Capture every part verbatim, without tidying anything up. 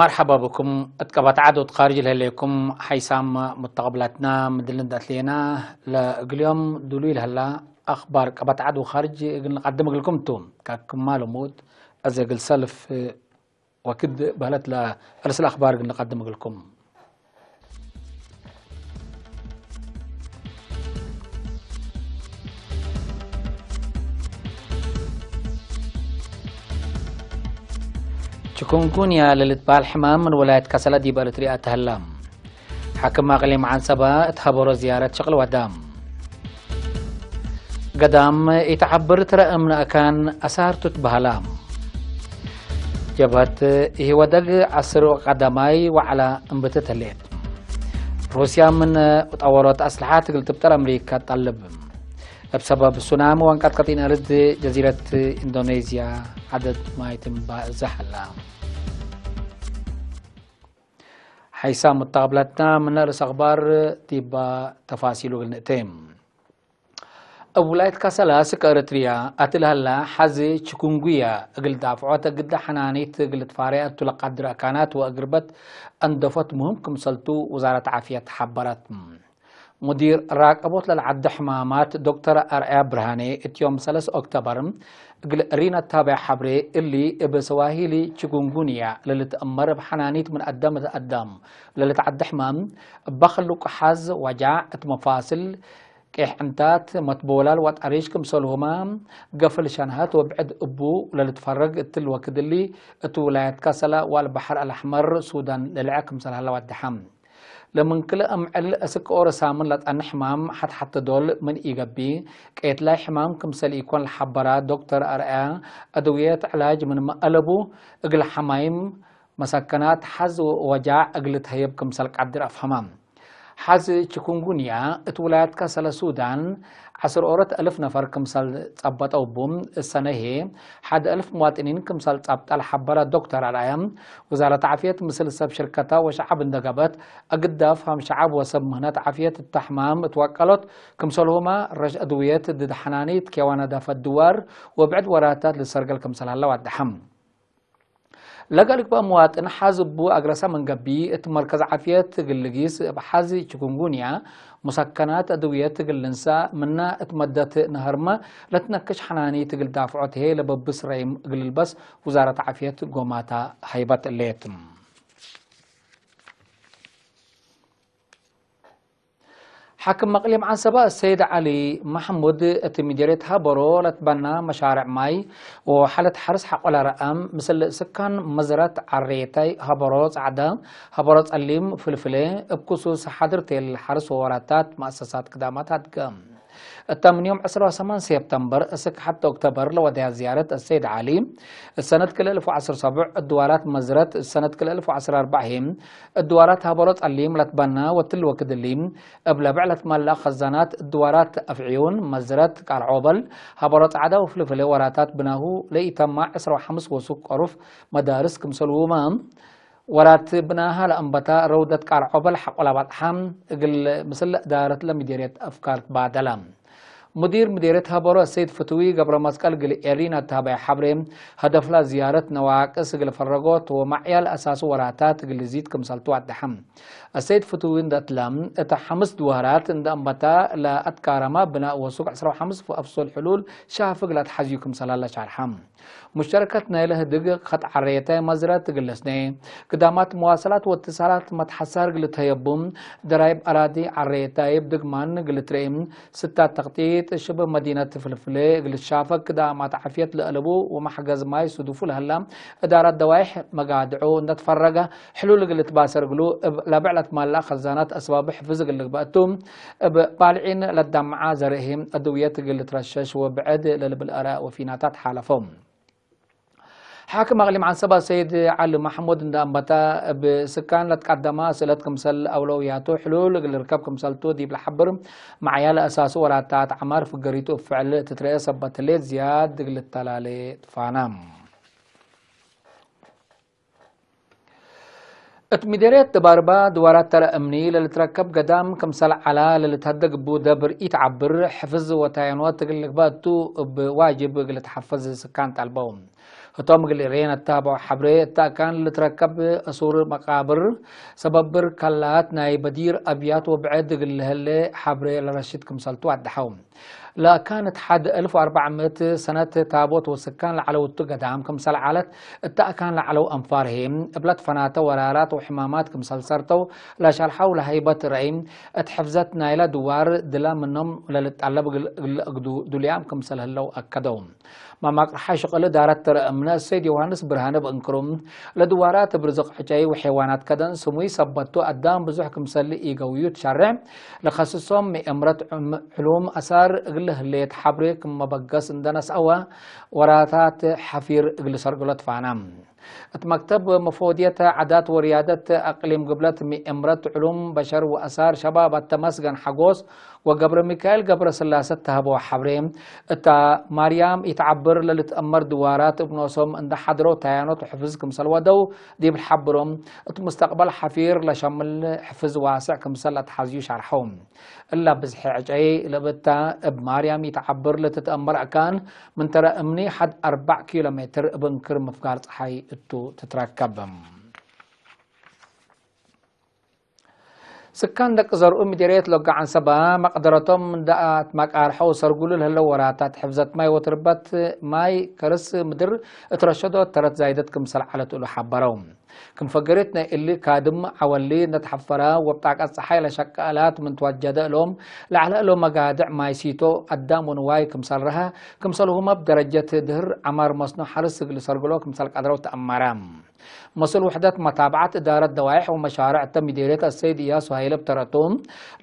መርሐባ ብኩም። እት ቀበት ዐድ ወእት ካርጅ ለህሌኩም ሐይሳም ሙተቀብላትና ምድል እንዴ አትሌና፣ ለእግል ዮም ዱሉይ ለህላ አኽባር ቀበት ዐድ ወካርጅ እግል ንቀድም እግልኩም ቱ። ከክማ ልሙድ፣ እዘ እግል ሰልፍ ወክድ በህለት ለርእስ ለአኽባር እግል ንቀድም እግልኩም። ችኩንጉንያ ለልትበሃል ሕማም ምን ወላየት ከሰለ ዲብ ኤረትርያ ተሀላ። ሓክም አቅሊም ዐንሰበ እት ሀበሮ ዝያረት ሸቅል ወደ። ገዳም ኢተዐብር ትረ እምነ አካን አሳር ቱ ትበሀላ። ጀብሀት ኢህወደግ ዐስር ቀዳማይ ወዐለ እንብትት ህሌት። ሩስያ ምን ጠወሮት አስልሓት እግል ትብጠር አምሪካ ጠልብ። እብ ሰበብ ሱናሚ ወንቀጥቀጢን አርድ ጀዚረት ኢንዶኔዝያ ዐደድ ማይት እምባእ ዘሐላ። ሐይሳም ሙተቀብላትና ምነ ርእስ አኽባር ዲባ ተፋሲሉ እግል ንእቴ። እብ ውላየት ካሰላ ስክ ኤረትርያ አቲ ለሀላ ሐዚ ችኩንጉያ እግል ዳፍዖት እግደ ሐናኒት እግል ትፋሬ እቱ ለቃድር አካናት ወእግርበት አንደፎት ምህም ክምሰልቱ ውዛረት ዓፍየት ሐበረት። ሙዲር ራቀቦት ለልዓዲ ሕማማት ዶክተር አርአያ ብርሃኔ እት ዮም ሰለስ ኦክቶበር እግል ሪና ታብዕ ሐብሬ እሊ እብ ሰዋሂሊ ችጉንጉንያ ለልትአመር እብ ሐናኒት ምን አዳም እት አዳም ለልትዓዲ ሕማም እበ ክሉ ቀሓዝ ወጃዕ እት መፋስል ቄሕ ዕንታት፣ መትቦላል ወጠሪሽ ክምሰልሁመ፣ ገፍል ሸንሀት ወብዕድ እቡ ለልትፈረግ እትሊ ወክድ እሊ፣ እት ውላየት ካሰላ ወአልበሐር አልአሕመር ሱዳን ለልዐ ክምሰል ሀለ ወደሐ። ለምን ክልኤ እምዕል እስክ ኦሮ ሳምን ለጠነ ሕማም ሐት-ሐተ ዶል ምን ኢገብእ፣ ቄትላይ ሕማም ክምሰል ኢኮን ለሐበራ ዶክተር አርአያ፣ አድውየት ዕላጅ ምንመ አለቡ፣ እግል ሐማይም መሰከናት ሐዝ ወወጃዕ እግል ትሀየብ ክምሰል ቀድር አፍሀመ። ሐዝ ችኩንጉንያ እት ውላየት ካሰለ ሱዳን ዐስር ኦሮት አልፍ ነፈር ክምሰል ጸበጠው እቡ፣ እሰነ ህዬ ሐድ አልፍ ምዋጥኒን ክምሰል ጸብጠ ለሐበረ ዶክተር አርአያ፣ ውዛረት ዓፍየት ምስል ሰብ ሽርከተ ወሸዐብ እንደ ገብአት፣ አግዳፍ ሀም ሸዐብ ወሰብ ምህነት ዓፍየት እተ ሕማም እት ወቀሎት፣ ክምሰልሁመ ረሽ አድውየት ድድ ሐናኒት፣ ኬዋ ነዳፈት ድዋር ወብዕድ ወራታት ልሰርገል ክምሰል ሀለ ወደሐ። ለገልግበእ ምዋጥን ሐዝ እቡ አግረሰ ምን ገብእ፣ እት መርከዝ ዓፍየት እግል ልጊስ እብ ሐዝ ችኩንጉንያ፣ ሙሰከናት አድውየት እግል ልንሰእ፣ ምነ እት መደት ነሀርመ ለትነክሽ ሐናኒት እግል ዳፍዖት ህዬ ለበብስ ረይም እግል ልልበስ ውዛረት ዓፍየት ጎማታ ሀይበት እሌት። ሓክም አቅሊም ዐንሰበ ሰይድ ዐሊ መሕሙድ፣ እት ምዴርየት ሀበሮ ለትበና መሻርዕ ማይ ወሓለት ሐርስ ሐቆለ ረአም፣ ምስል ስካን መዝረት ዐሬታይ ሀበሮ ጸዕደ፣ ሀበሮ ጸሊም፣ ፍልፍሌ፣ እብ ክሱስ ሓድር ቴል ሐርስ ወወራታት መአሰሳት ክዳማት አድገ። እተ ምን ዮም ዕስራ ወሰማን ሴፕተምበር እስክ ሐድ ኦክቶበር ለወደያ ዝያረት አሰይድ ዐሊ፣ እሰነት ክልኤ እልፍ ወዐስር ሰቡዕ እድዋራት መዝረት፣ እሰነት ክልኤ እልፍ ወዐስር አርበዕ ህይ እድዋራት ሀበሮ ጸሊም ለትበና ወትል ወክድ እሊ፣ እብ ለብዕ ለትመለእ ከዛናት እድዋራት አፍዕዩን፣ መዝረት፣ ቃል ዖበል፣ ሀበሮ ጸዕዳ ወፍልፍሌ ወራታት ብናሁ ለኢተማዕ ዕስራ ወሐምስ ወሱቅ ቀሩፍ መዳርስ ክምሰልሁመ፣ ወራት ብናሃ ለአንበታ ረውደት ቃል ዖበል ሐቆ ለበጽሐ እግል ምስል እዳረት ለምዴርየት አፍካር ትባደለ። ሙዲር ምዴርየት ሀበሮ አሰይድ ፍትዊ ገብረመስቀል እግል ኤሪና እት ሀበየ ሐብሬ፣ ሀደፍላ ዝያረት ነዋቅስ እግል ፈረጎት ወማዕያል አሳሱ ወራታት እግል ልዚድ ክምሰልቱ ወደሐ። አሰይድ ፍትዊ እንደ እትለ፣ እተ ሐምስ ድዋራት እንደ አንበታ ለአትካረማ ብናእ ወሱቅ ዕስራ ወሐምስ አፍሶል ሕሉል ሻፍግ ለአትሐዝዩ ክምሰል ሀለ ሻርሐ። ሙሽተረከት ናይለ ህድግ ከጥ ዐሬተ መዝረት እግል ልስኔ፣ ክዳማት መዋሰላት ወእትሳላት መትሐሳር እግል ልትሀየቡ፣ ደራይብ አራዲ ዐሬታይብ ድግማን እግል ልትረኤ፣ ስታት ተክጢጥ ሽብህ መዲነት ፍልፍሌ እግል ልትሻፈግ፣ ክዳማት ዓፍየት ለአለቡ ወመሕገዝ ማይ ሱዱፉ ለሀላ እዳራት ደዋይሕ መጋድዑ እንደ ትፈረገ፣ ሕሉል እግል ልትባሰር እግሉ፣ እብ ለብዕ ለትማለአ ከዛናት አስባብ ሕፍዝ እግል ልግበእ ቱ፣ እብ ባልዒን ለዳምዓ ዘርእ ህይ አድውየት እግል ልትረሸሽ ወብዕድ ለልብል አራእ ወፊናታት ሓለፈው። ሓክም አቅሊም ዐንሰባ ሰይድ ዐሊ መሕሙድ እንደ አንበታ፣ እብ ስካን ለትቀደመ አስእለት ክምሰል አውለውያቱ ሕሉል እግል ልርከብ ክምሰልቱ ዲብ ለሐብር፣ መዕያል አሳሱ ወራታት ዐማር ፍገሪቱ እብ ፍዕል ትትረኤ ሰበት ህሌት ዝያድ እግል ልተላሌ ትፋና። እት ምዴርየት ድባርባ ድዋራት ተረ እምኒ ለልትረከብ ገዳም ክምሰል ዐላ ለልትሀደግ እቡ ደብር ኢተዐብር፣ ሕፍዝ ወታየኖት እግል ልግበእ ቱ፣ እብ ዋጅብ እግል ልትሐፈዝ ስካን ጠልበው። ህቶም እግል ኤሬ ነታብዖ ሐብሬ እተ አካን ልትረከብ እሱር መቃብር፣ ሰበብር ከላት ናይ በዲር አብያት ወብዕድ እግል ለህሌ ሐብሬ ለረሽድ ክምሰልቱ አድሐው። ለአካን እት ሐድ እልፍ ወአርበዕ ምእት ሰነት ታቦት ወስካን ለዐለው እቱ ገዳም ክምሰል ዐለት፣ እተ አካን ለዐለው አንፋር ህዬ እብለት ፈናተ ወራራት ወሕማማት ክምሰል ሰርተው ለሸርሐው ለሀይበት ረአይ፣ እት ሕፍዘት ናይለ ድዋር ድለ ምኖም ለልጠለብ እግል እግዱ ዱልያም ክምሰል ህለው አከደው። መማቅርሓ ሽቅል እዳረት ተረእምነ እሰይድ ዮሐንስ ብርሃነ በእንክሩ፣ ለድዋራት እብ ርዝቅ ዕጨይ ወሐይዋናት ከደን ስሙይ ሰበቱ አዳም ብዙሕ ክምሰል ኢገውዩ ትሻሬዕ፣ ለከስሶም ምእምረት ዕሉም አሳር እግል ህሌት ሐብሬ ክም መበገስ እንደ ነስአወ ወራታት ሐፊር እግል ሰርግሎ ትፋና። እት መክተብ መፎድየት ዓዳት ወርያደት አቅሊም ግብለት ምእምረት ዕሉም በሸር ወአሳር ሸባብ አተመስገን ሐጎስ ወገብረ ሚካኤል ገብረስላሰ ተሀበወ ሐብሬ፣ እታ ማርያም ኢተዐብር ለልትአመር ድዋራት እብ ኖሶም እንደ ሐድረው ታያኖት ወሕፍዝ ክምሰል ወደው ዲብ ለሐብሮም፣ እት ሙስተቅበል ሐፊር ለሸምል ሕፍዝ ዋስዕ ክምሰል ለአትሐዝዩ ሸርሐው። እላ ብዝሒ ዕጨይ ለብታ እብ ማርያም ኢተዐብር ለትትአመር አካን ምን ተረ እምኒ ሐድ አርበዕ ኪሎ ሜትር እብ እንክር ምፍጋር ጸሓይ እቱ ትትረከብ። ስካን ደቅ ዘርኡ ምዴርየት ሎጋ ዐንሰበ መቅደረቶም እንደ አትመቃርሐው ሰርጉሉ ለህለው ወራታት ሕፍዘት ማይ ወትርበት ማይ ከርስ ምድር እት ረሸዶት ተረት ዛይደት ክምሰል ዐለት እሉ ሐበረው። ክም ፈገሬት ናይ እሊ ካድም ዐወሊ እንደ ተሐፈረ ወብጣቀት ጸሓይ ለሸቀ አላት ምን ትወጀደ እሎም ለዐለ እሎም መጋድዕ ማይ ሲቶ አዳም ወንዋይ ክምሰል ረሀ ክምሰልሁመ እብ ደረጀት ድህር ዐማር መስኖ ሐርስ እግል ሰርግሎ ክምሰል ቀድረው ተአመረ። መስኡል ውሕደት መታብዐት እዳረት ደዋይሕ ወመሻርዕ እተ ምዴርየት አሰይድ እያሱ ሀይለ ብተረቱ፣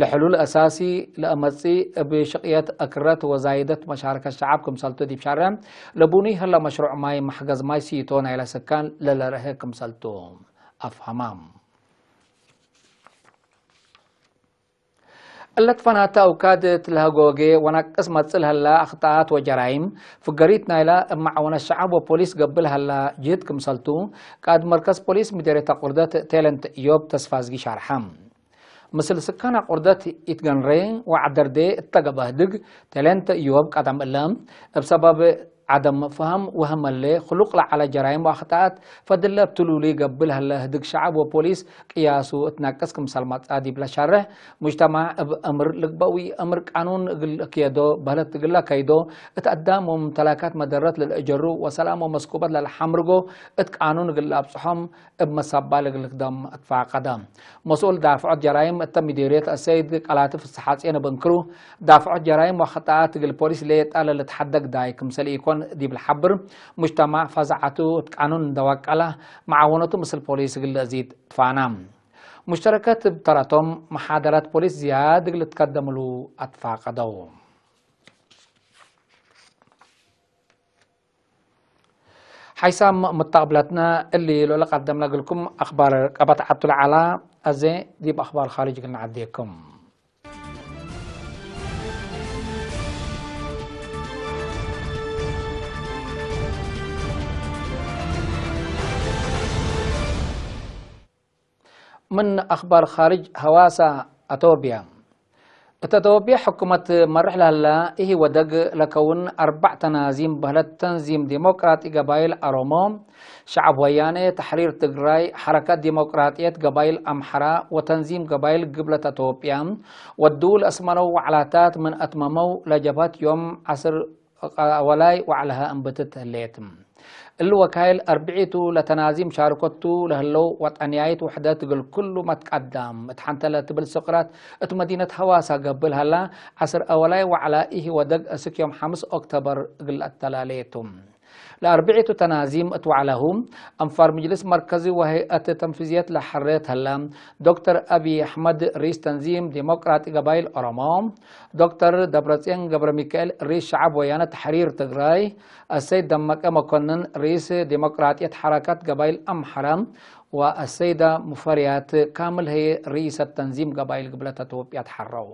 ለሕሉል አሳሲ ለአመጽእ እብ ሽቅየት አክረት ወዛይደት መሻረከት ሸዐብ ክምሰልቱ ዲብ ሸርሕ ለቡኒ ህለ መሽሩዕ ማይ መሕገዝ ማይ ሲቶ ናይለ ስካን ለለርሀ ክምሰልቱ አፍሀማም። እለት ፈናተ አውካድ እት ለሀጎጌ ወነቅስ መጽእ ለሀላ አክጠኣት ወጀራይም፣ ፍገሪት ናይላ እብ መዓወነት ሸዐብ ወፖሊስ ገብእ ለሀላ ጅህድ ክምሰልቱ፣ ቃእድ መርከዝ ፖሊስ ምዴርየት አቁርደት ቴለንት እዮብ ተስፋዝጊ ሻርሐ። ምስል ስካን አቁርደት ኢትገንሬ ወዐደርዴ እተ ገብአ ህድግ፣ ቴለንት እዮብ ቀደም እለ፣ እብ ሰበብ ዐደም ፈሀም ወህመሌ ክሉቅ ለዐለ ጀራይም ወአክጠኣት ፈድለ እብ ትሉሊ ገብእ ለሀለ ህድግ ሸዐብ ወፖሊስ ቅያሱ እት ነቅስ ክምሰል መጽአ ዲብለ ሸርሕ፣ ሙጅተማዕ እብ አምር ልግበእ ወኢአምር ቃኑን እግል ክየዶ በህለት እግለ ከይዶ፣ እት አዳም ወሙምተላካት መደረት ለልአጀሩ ወሰላም ወመስኩበት ለለሐምርጎ እት ቃኑን እግል ለአብጽሖም እብ መሳባል እግል ልክደም አትፋቀደ። መስኡል ዳፍዖት ጀራይም እተ ምዴርየት አሰይድ ቀላቲ ፍስሐጼን እብ እንክሩ፣ ዳፍዖት ጀራይም ወአክጠኣት እግል ፖሊስ ሌጣ ለልትሐደግ ዳይ ክምሰል ኢኮን ዲብ ለሐብር፣ ሙጅተማዕ ፈዛዐቱ እት ቃኑን እንደ ወቀለ፣ መዓወነቱ ምስል ፖሊስ እግል ለአዚድ ትፋና። ሙሽተረከት እብ ተረቶም፣ መሓደራት ፖሊስ ዝያድ እግል ልትከደምሉ አትፋቀደው። ሓይሳም ሙተቅብለትነ፣ እሊ ለለቀደምነ እግልኩም አክባር ቀበት ዐቱ ለዐላ፣ አዜ ዲብ አክባር ካርጅ እግል ነዐዴኩም። ምን አክባር ካርጅ፣ ሐዋሳ፣ አቶብያ። እት አቶብያ ሕኩመት መርሕ ለህላ ኢህወደግ ለከውን አርበዕ ተናዚም በህለት ተንዚም ዲሞቅራጢ ገባይል አሮሞ፣ ሸዐብ ወያኔ ተሕሪር ትግራይ፣ ሐረከት ዲሞቅራጥየት ገባይል አምሐራ ወተንዚም ገባይል ግብለት አቶብያ ወድው ለአስመረው ወዕላታት ምን አትመመው ለጀብሀት ዮም ዐስር አወላይ ወዕለሀ እንብትት ህሌት። እሊ ወካይል አርብዒቱ ለተናዚም ሻርኮቱ ለህለው ወጠንያይት ውሕደት እግል ኩሉ መትቀዳም እት ሐንተ ለትብል ስቅራት እት መዲነት ሐዋሳ ገብእ ለሀላ ዐስር አወላይ ወዕለ ኢህወደግ እስክ ዮም ሐምስ ኦክቶበር እግል አተላሌቱ። ለአርብዒቱ ተናዚም እት ወዕለሁ አንፋር ምጅልስ መርከዚ ወሀይአት ተንፊዝየት ለሐሬት ህለ። ዶክተር አብይ አሕመድ ሪስ ተንዚም ዲሞቅራጢ ገባይል ኦሮሞ፣ ዶክተር ደብረጽዮን ገብረሚካኤል ሪስ ሸዐብ ወያነ ተሕሪር ትግራይ፣ አሰይድ ደመቀ መኮንን ሪስ ዲሞቅራጥየት ሐረካት ገባይል አምሐረ ወአሰይደ ሙፈሪያት ካምል ህዬ ርኢሰት ተንዚም ገባይል ግብለት አቶብያ ተሐረው።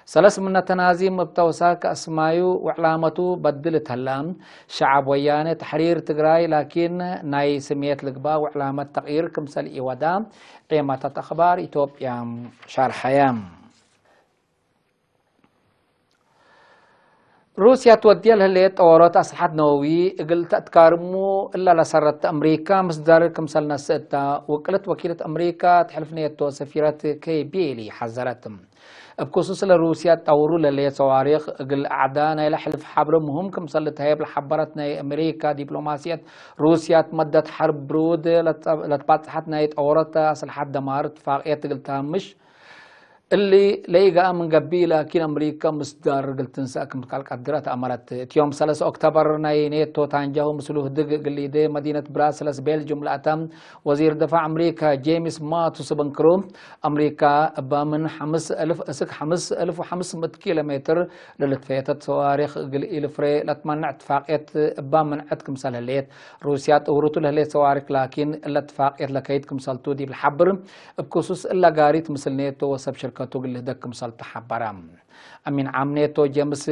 ሰለስ ምነ ተናዚም እብ ተውሳክ አስማዩ ወዕላመቱ በድል እት ህለ፣ ሸዐብ ወያነ ተሕሪር ትግራይ ላኪን ናይ ስምየት ልግባእ ወዕላመት ተቅይር ክምሰል ኢወዳ ዔማታት አክባር ኢትዮጵያ ሻርሐየ። ሩስያ ትወድየ ለህሌት ጠወሮት አስልሐት ነወዊ እግል ተአትካርሙ እላ ለሰረት አምሪካ ምስዳር ክምሰል ነስእ እታ፣ ውቅልት ወኪለት አምሪካ እት ሕልፍ ኔቶ ሰፊረት ኬይ ቤሊ ሐዘረት። እብ ክሱስ ለሩስያ ትጠውሩ ለህሌት ሰዋሪክ እግል አዕዳ ናይለ ሕልፍ ሐብሮ ምህም ክምሰል ልትሀየብ ለሐበረት ናይ አምሪካ ዲፕሎማስየት፣ ሩስያ እት መደት ሐርብ ብሩድ ለትባጽሐት ናይ ጠወሮት አስልሐት ደማር እትፋቅየት እግል ተሀምሽ፣ እሊ ለኢገአ ምን ገብእ፣ ላኪን አምሪካ ምስዳር እግል ትንሰእ ክም ካልቀድር አትአመረት። እት ዮም ሰለስ ኦክተበር ናይ ኔቶ ታንጃሁ ምስሉ ህድግ እግል ሊዴ መዲነት ብራስለስ ቤልጅም ለአተ ወዚር ድፋዕ አምሪካ ጄምስ ማቱስ እብ እንክሩ፣ አምሪካ እባ ምን ሐምስ እልፍ እስክ ሐምስ እልፍ ወሐምስ ምእት ኪሎ ሜትር ለልትፈየተት ሰዋሪክ እግል ኢልፍሬ ለትመነዕ እትፋቅየት እባ ምንዐት ክምሰል ህሌት፣ ሩስያ ጠውሩቱ ለህሌት ሰዋሪክ ላኪን እለ እትፋቅየት ለከይድ ክምሰልቱ ዲብ ለሐብር፣ እብ ክሱስ እለ ጋሪት ምስል ኔቶ ወሰብ ሽርከቱ እግል ልህደግ ክምሰል ተሐበረ። አሚን ዓም ኔቶ ጀምስ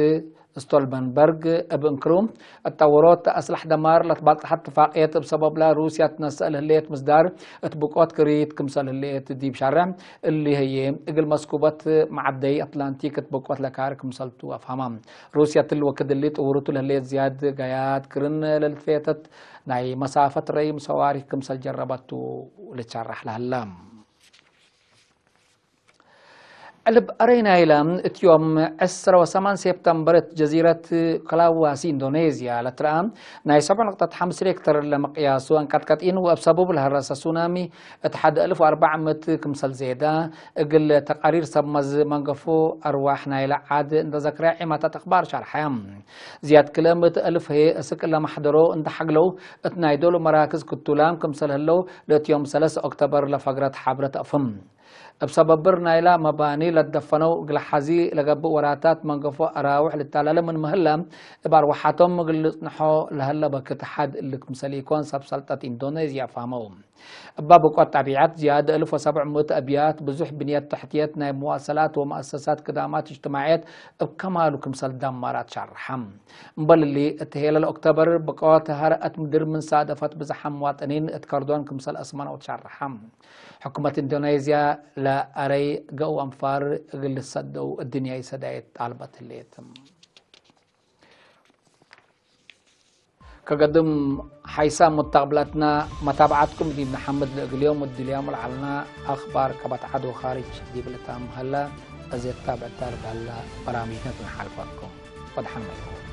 ስቶልበንበርግ እብ እንክሩ፣ እት ጠወሮት አስላሕ ደማር ለትባጽሐት ትፋቅየት እብ ሰበብላ ሩስያ ትነሰእ ለህሌት ምስዳር እት ብቆት ክሪት ክምሰል ህሌት ዲብ ሻርሕ፣ እሊ ህዬ እግል መስኩበት መዓደይ አትላንቲክ እት ብቆት ለካር ክምሰልቱ አፍሀመ። ሩስያ እትሊ ወክድ እሊ ጥውሩቱ ለህሌት ዝያድ ጋያት ክርን ለልትፌተት ናይ መሳፈት ረይም ሰዋሪክ ክምሰል ጀረበቱ ልትሸራሕ ለህለ። ዕልብ አረይ ናይለ እት ዮም ዕስረ ወሰማን ሴፕተምበር እት ጀዚረት ክላዋሲ ኢንዶኔዝያ ለትረአ ናይ ሰብዕ ነቅጠት ሐምስ ሬክተር ለመቅያሱ አንቀጥቀጢን ወእብ ሰበቡ ለሀረሰ ሱናሚ እት ሐድ እልፍ ወአርበዕ ምእት ክምሰል ዜዳ እግል ተቃሪር ሰብ መዝ መንገፎ አርዋሕ ናይለ ዓድ እንደ ዘክረ ዒማታት አክባር ሸርሐ። ዝያድ ክለ ምእት እልፍ ህዬ እስክ ለመሕደሮ እንደ ሐግለው እት ናይ ዶሉ መራክዝ ክቱላም ክምሰል ህለው ለእት ዮም ሰለስ ኦክተበር ለፈግረት ሐብረት አፍም። እብ ሰበብር ናይላ መባኒ ለትደፈነው እግል ሐዚ ለገብእ ወራታት መንገፎ አራውሕ ልታላለ ምን ምህለ፣ እብ አርወሓቶም እግል ልጽንሖ ለሀለ በክት ሐድ እሊ ክምሰል ኢኮን ሰብ ሰልጠት ኢንዶኔዝያ ፋህመው። እበ ብቆት ጠቢዐት ዝያድ እልፍ ወሰብዕ ምእት አብያት፣ ብዙሕ ብንየት ተሕትየት ናይ መዋሰላት ወመአሰሳት ክዳማት እጅትማዕየት እብ ከማሉ ክምሰል ደማራት ሸርሐ። እምበል እሊ፣ እት ሄለል ኦክተበር ብቆት ሀርአት ምድር ምን ሳደፈት ብዝሓም መዋጥኒን እት ከርዶን ክምሰል አስመነው ተሸርሐ። ሕኩመት ኢንዶኔዝያ ለአረይ ገው አንፋር እግል ልትሰደው እድንያይ ሰዳየት ጣልበት ህሌት። ከገድም ሓይሳም ሙተቅብለትና መታብዓትኩም ዲብ ነሐምድ፣ ለእግል ዮም እድልያሙ ለዐልና አኽባር ከበትዓድ ወኻርጅ ዲብ ልታም ሀላ፣ እዜ ትታብዕታ ለበህላ በራምጅነት ነሓልፈኩም። ወደሐን መጽእ።